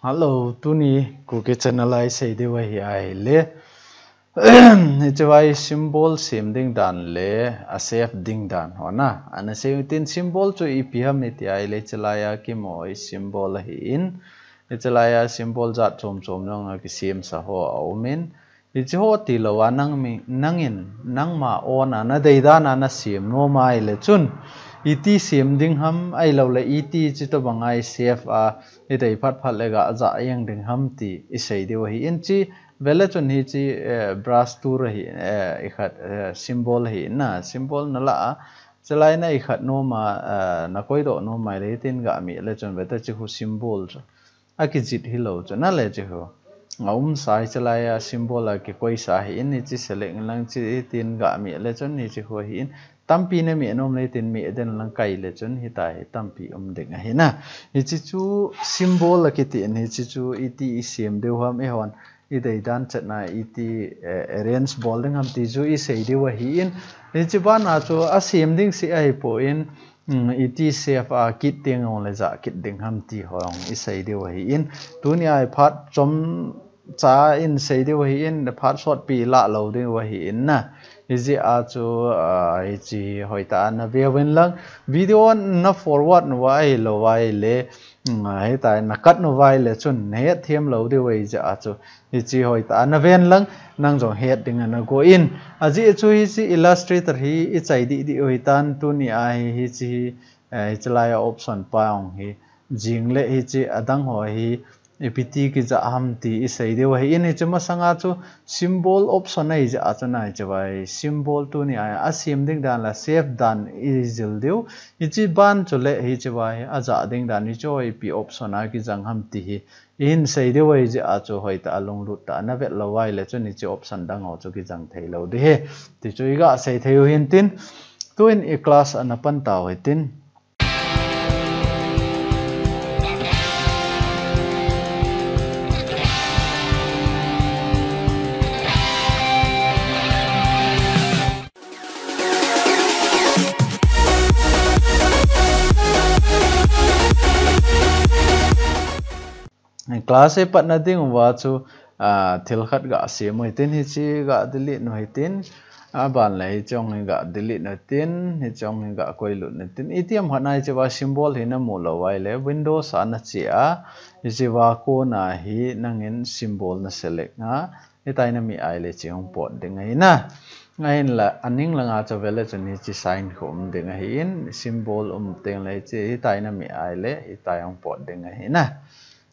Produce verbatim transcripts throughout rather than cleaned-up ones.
Hello, tuni Kuki channel a isei diu ahi ahile. Hiche vai symbol sem ding dan le a save ding dan ho na. Ana sei tin symbol chu ipi ham iti ahile hiche lai a kimu symbol ahin. Hiche lai a symbol jat chom chom jong akisem sa ho aum in. Hiche ho tilou a nang mi, nangin, nangma own a nadei dan a nasem nom ahile chun. Iti sem ding ham ahilou le iti hitobang a i save a, idei phat phat le ga ja jeng ding ham ti isei diu ahin hiche. Vele chun hiche, eh, brush tool ahi, eh, ikhat, eh, symbol ahi na, symbol nala a. Hiche lai a ikhat nom a, eh, nakoi doh nom ahile hitin ga mi le chun vele hiche khu symbol chu. Akijih hilou chu nale hiche khu. Aum sa hiche lai a symbol akikoi sa ahin hiche select lang hitin ga mi le chun hiche khu ahin. Tampi name nom le hitin me den lang kai le chun hita hi tampi um ding ahi na. Hiche chu symbol akiti in hiche chu iti isem diu ham eihon. Idei dan chet na iti, eh, arrange bol ding ham ti chu isei diu ahin. Hiche bana chu asem ding seh ahipon, um, iti save a kit ding jong le ja kit ding ham ti ho jong isei diu ahin. Tuni a phat chomcha in sei diu ahin, phat sotpi lah lou diu ahin na. Hijeh a chu, ah, hiche hoitah a nave uvin lang. Video na forward uva ahilou ahile, um, hitia na cut uva ahile chun nahet them lou diu ahi jeh a chu. Hiche hoitah a naven lang, nang jong het ding a nago in. Ajeh chu hiche Illustrator hi ichai dih dih u hitan tuni a hi hiche hi, eh, hiche lai a option pa jong hi. Jing le hiche adang ho hi ipi ti kija ham ti isei diu ahin hiche masang a chu symbol option ahi jeh a chu na hiche vai symbol tuni a asem ding dan le save dan ijil diu. Hiche ban chu le hiche vai aja ding dan hiche ho ipi option a kijang ham ti hi. Ihin sei diu ahi jeh a chu hoitah a lunglut tah a navet lou ahile chun hiche option dang ho chu kijang thei lou ding ahi. Ti chu iga sei thei u hintin. Tuin i class a napan tau hitin. Class a ipatna ding uva chu, ah, thil khat ga sem u hitin hiche ga delete u hitin. Aban le hiche jong hi ga delete u hitin, hiche jong hi ga koi lut u hitin. Itiham khat na hiche va symbol hi namu lou ahile Windows a nache a. Hiche va kona hi nangin symbol na select a. Hitia na mi ahile hiche hung pot ding ahi na. Ahinla aning langa chu vele chun hiche sign khu um ding ahin, symbol um teng le hiche hitia na mi ahile hitia hung pot ding ahi na.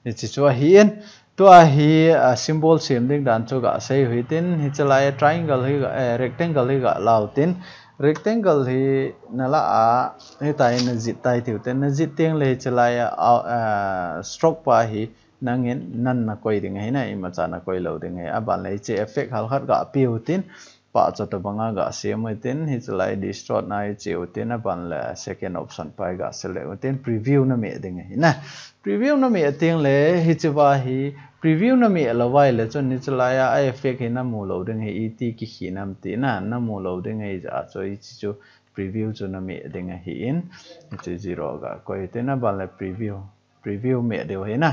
Hiche chu ahin, tua hi, ah, symbol sem ding dan chu ga sei u hitin, hiche lai a triangle hi ga, eh, rectangle hi ga la u hitin, rectangle hi nala a, hitia najih tai tiu hitin, najih teng le hiche lai a, ah, stroke pa hi, nangin none nakoi ding ahi na, imacha nakoi lou ding ahi. Aban le hiche effect halkhat ga pe u hitin, pahcha tobang a ga sem u hitin, hiche lai distort na hiche u hitin, aban le second option pa hi ga select u hitin, preview na meh ding ahi na. Preview na meh teng le hiche va hi, preview na meh lou ahile chun hiche lai a effect hi namu lou ding ahi, iti kikhi nam ti na, namu lou ding ahi jeh a chu hiche chu preview chu na meh ding ahin, hiche zero ga koi u hitin, aban le preview. Preview meh diu ahi na.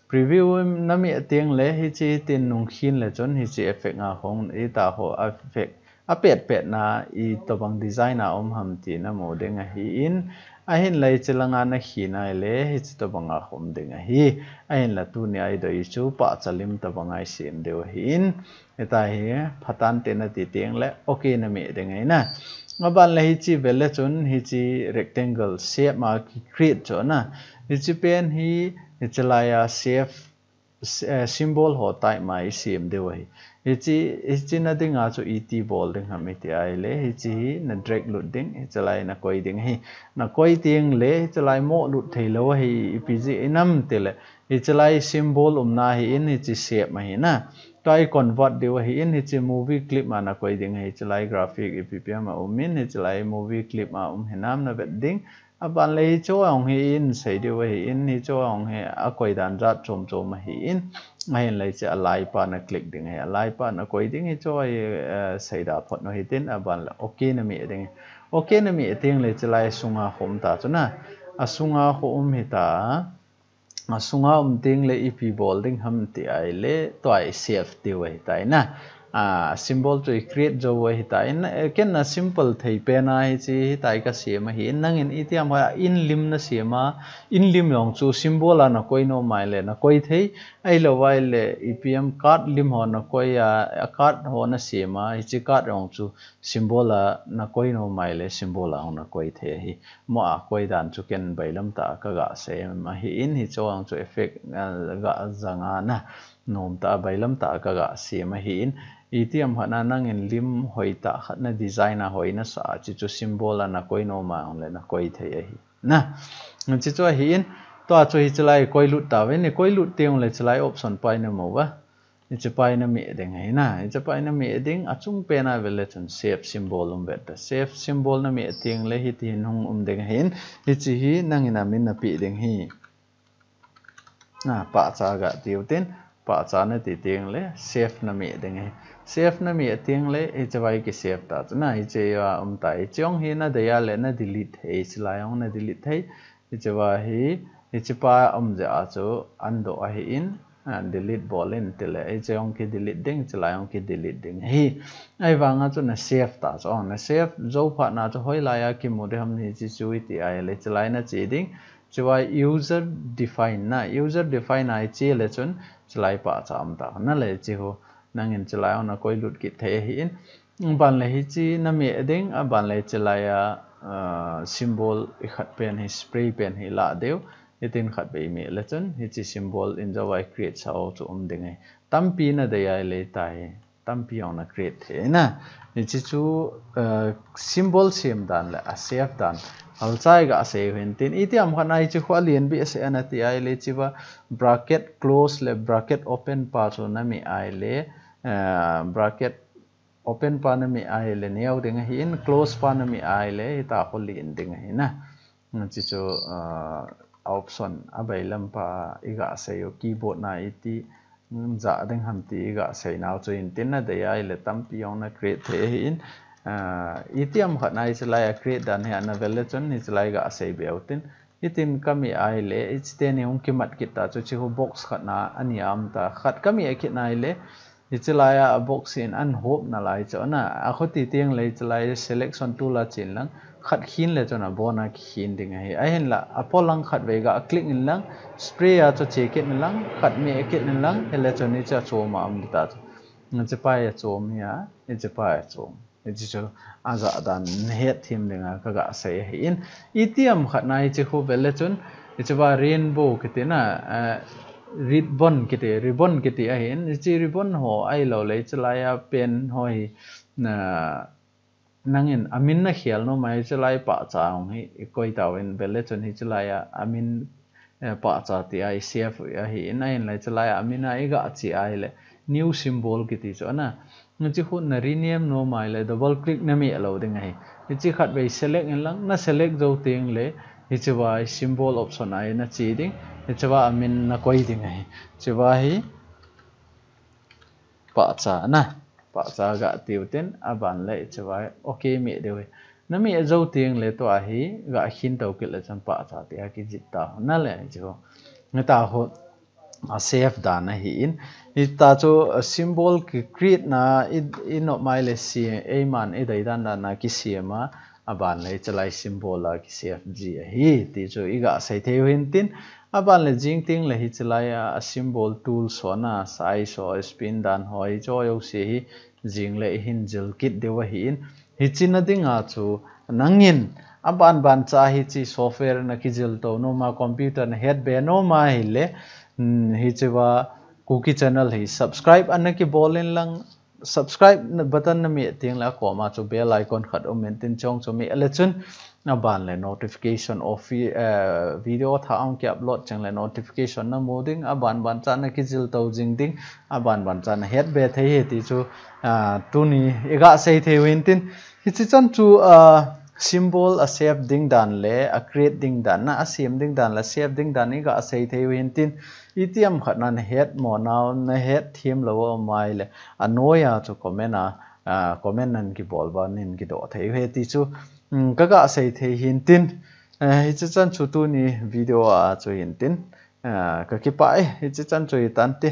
Preview na meh teng le hiche hitin nung khin le chun hiche effect nga hung hita ho effect apet pet na itobang design a um ham ti namu ding ahin. Ahinla hiche langa nakhin ahile hiche tobang a um ding ahi. Ahinla tuni a idei chu pahcha lim tobang a isem diu ahin. Hitia hi phatah in nati teng le, okay na meh ding ahi na. Aban le hiche vele chun, hiche rectangle shape ma ki create chu na. Hiche pen hi, hiche lai a shape, eh, symbol ho type ma isem diu ahi. Hiche, hiche na dinga chu iti bol ding ham iti ahile, hiche hi na drag lut ding, hiche lai nakoi ding ahi. Nakoi teng le, hiche lai mo lut thei lou ahi, ipi jeh inam tile, hiche lai symbol umna ahin, hiche shape ahi na. Tua i convert diu ahin, hiche movie clip ma nakoi ding ahi, hiche lai graphic ipi ipi ama um in, hiche lai movie clip ma um hinam navet ding. Aban le hiche hung hi in sei diu ahin, hiche hung hi akoi dan jat chom chom ahin. Ahinla hiche alai pa na click ding ahi, alai pa nakoi ding hiche hi, eh, seida phot u hitin, aban le okay na meh ding. Okay na meh teng le hiche lai sunga hom ta chu na. Asunga hom hita. a sunga um ting le ipi bol ding ham ti ai le tua i save tiu ahi tai na. A symbol chu i create zo ahi tai na. Eh, ken na simple thei pen ahi chi hi tai ka siam ahi. Nangin itiam ha in lim na siam a, in lim jong chu symbol a na koi nom ai le na koi thei. Ai lo ai le ipi ham card lim ho na koi a, a card ho na siam a, hichi card jong chu symbol a na koi nom ai le symbol a hong na koi thei ahi. Mo a koi dan chu ken bailam ta ka ga sem ahi in hi chuang chu effect, ah, ga jang a na nom ta bailam ta ka ga sem ahi in itiam hana nangin lim hoi ta khat na design a hoi na sa chi chu symbol a na koi nom a hong le na koi thei ahi. Na, chi chu ahi in tua chu hi chilai koi lut ta ve ni koi lut tiang le chilai option pai na mo va. Hiche pai na meh ding ahi na. Hiche pai na meh ding a chung pen a vele chun save symbol um vet ta. Save symbol na meh tiang le hiti hin hung um ding ahi in. Hiche hi nangin a min na pi ding hi. Na pahcha ga tiu tin pahcha na ti tiang le save na meh ding ahi. Save na meh tiang le hiche vai ki save ta. Na hiche a um ta. Hiche ong hi na dei a le na delete thei. Hiche lai ong na delete thei. Hiche va hi, hiche pa um je a chu an do ahi in. Ah, delete bol in ti le, hiche ong ki delete ding, chilai ong ki delete ding. Hi, ai vang a chu na save ta chu, ong na save, zo pha na chu hoi lai a ki mu de ham ni chi chu i ti ai le, chilai na chi ding, chua user define na, user define ai chi le chun, chilai pa cha um ta, na le chi hu, nangin chilai ong na koi lut kit thei ahi in, ban le hiche na meh ding, a ban le chilai a, ah, symbol i khat pen hi, spray pen hi la deu, Hitin khat vei meh le chun, hiche symbol in zo vai create sa o chu um ding ahi. Tampi na dei ai le tai. Tampi ong na create thei na. Hiche chu, eh, symbol sem dan le a save dan. Hal chai ga sei hin tin. Itiam khat na hiche khu a lian bi a se ana ti ai le chi va bracket close le bracket open pa chu na meh ai le, eh, bracket open pa na meh ai le neo ding ahi in close pa na meh ai le hita khu lian ding ahi na. Chi chu, ah, option a bailam pa i ga sei u keyboard na i ti, mm, ja ding ham ti i ga sei nau chu in tin na dei ai le tampi ong na create thei ahi in, ah, itiam khat na hiche lai a create dan hi ana vel le chun hiche lai ga sei be u tin. Hitin ka meh ai le, hiche teni hung kimat kit ta chu chi khu box khat na ani a um ta. Khat ka meh kit na ai le, Hiche lai a box in an hop na lai chu na, a khuti tiang le hiche lai selection tool a chen lang, khat khin le chun a bon a khin ding ahi. Ahin la, a polang khat vei ga click in lang, spray a chu che kit in lang, khat meh kit in lang, hele chun hiche a chom a um ta chu. Hiche pa a chom hi a, hiche pa a chom. Hiche chu a ja dan na het them ding a ka ga sei ahi in. Itiam khat na hiche khu vel le chun, hiche va rainbow kiti na, eh, ribbon kiti, ribbon kiti ahi in. Hiche ribbon ho ai lo le hiche lai a pen ho hi na, nangin a min na khel nom ai hiche lai pa cha hung hi, i koi tau in vel le chun hiche lai a, a min eh, pahcha ti a i save ahi in ahin lai hiche lai a min a i ga chi ai le new symbol kiti chu ana. Hiche khu na rename nom ai le double click na meh lo ding ahi. Hiche khat vei select in lang na select zo tiang le hiche va symbol option a na chi ding. Hiche va a min na koi ding ahi. Hiche va hi Pahcha na. Pahcha ga tiu tin, a ban le hiche va, okay meh deu hi. Na meh zo tiang le tua hi, ga khin to kit le chun pahcha ti a kijih ta. Na le hiche ho. Nga ta ho, a save dan ahi in. Hita chu, a symbol ki create na, i, i nom ai le si, eiman i dei dan dan na kisiam a, a ban le hiche lai symbol a ki save ji ahi. Ti chu i ga sei thei u hin tin, a ban le jing tiang le hiche lai a, a symbol tool so na, size so, spin dan ho, hiche ho jouse hi jing le i hin jil kit deu ahi in. Hiche na ding a chu nangin a ban ban cha hiche software na kijil to nom a computer na het be nom a hile, hmm, hiche va Kuki channel hi subscribe ana kibol in lang, subscribe na button na meh tiang le a kom a chu bell icon khat um in tin chong chu meh le chun a ban le notification of, eh, video thah a hung ki upload chang le notification na mu ding, a ban ban cha na kijil to jing ding, a ban ban cha na het be thei hi ti chu, ah, tuni i ga sei thei u hin tin. Hiche chan chu, ah, symbol a save ding dan le a create ding dan na, a sem ding dan le save ding dan i ga sei thei u hin tin. Itiam khat na na het mo nau, na het them lo a um ai le, a noi a chu comment a, a, comment nan kibol ba nin kidoh thei u hi ti chu, um, ka ga sei thei hin tin, eh, hiche chan chu tuni video a chu hin tin, Kakipah e, hiche chan chu hitante.